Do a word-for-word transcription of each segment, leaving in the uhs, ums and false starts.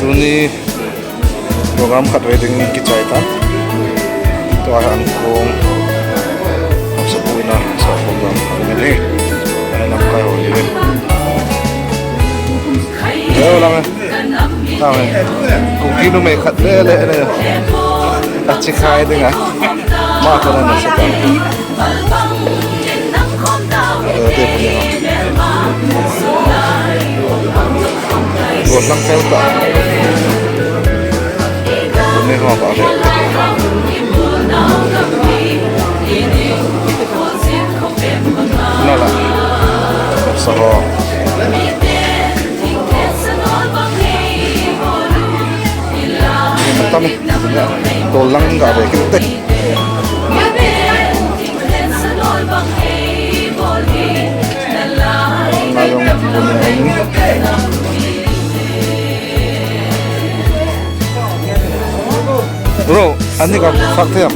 Tuni program khatvei ding kichai tan. Tua hi ankong. Hapsa puina sa program khat ni. Ai lamkai ho ni. Leo lang. Tao ni. Kuki numei khat le le le. Achi khai ding a. Ma ko na na sa ta. Ate puni ho. Go lang fel ta. Puni ho ba le. Na la. Sa ho. Tami. Go lang ga be kit te. Bro, ani ka fak te am.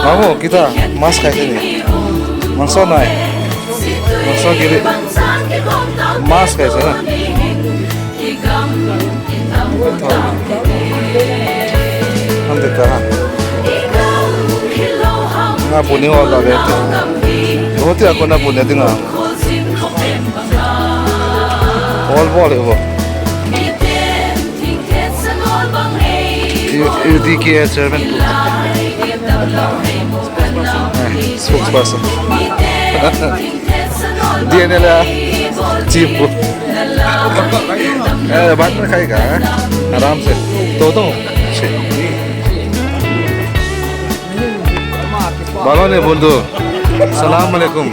Babu, kita mas kai te ni. Mangso nai. Mangso kiri. Mas kai te na. Ante ta ha. Nga puni ho la ve. Ho ti a ko na puni ti nga. All ball ho. U D K chairman. Spokesperson. D N L a chief pu. Eh, baat mein khai ga. Aaram se. To to. Balo ne bundu. Salam alaikum.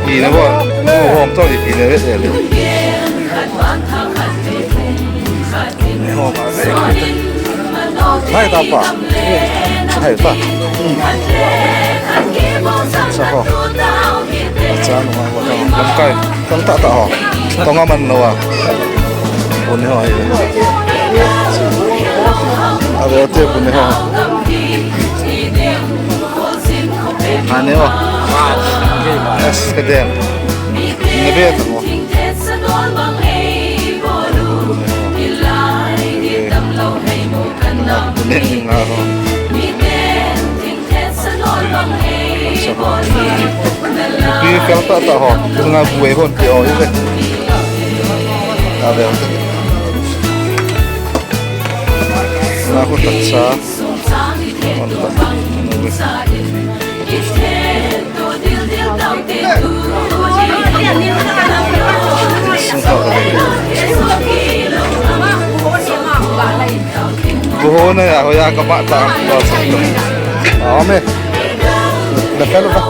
Pi ne bo. Hom to pi ne ve le. Hai ta pa. Hai ta. Sa ho. Sa no ma ho ta. Lamkai. Tang ta ta ho. Tong a man no a. Puni ho ai. Ave te puni ho. Ane ho. Es kedem. Ne be ta ho. Pi fel ta ta ho. Nga bu e hon pe o i ve. Ave. Nga ko ta sa. Hon ta. Buho na ya, hoya ka ba ta. Amen. Na fel ba.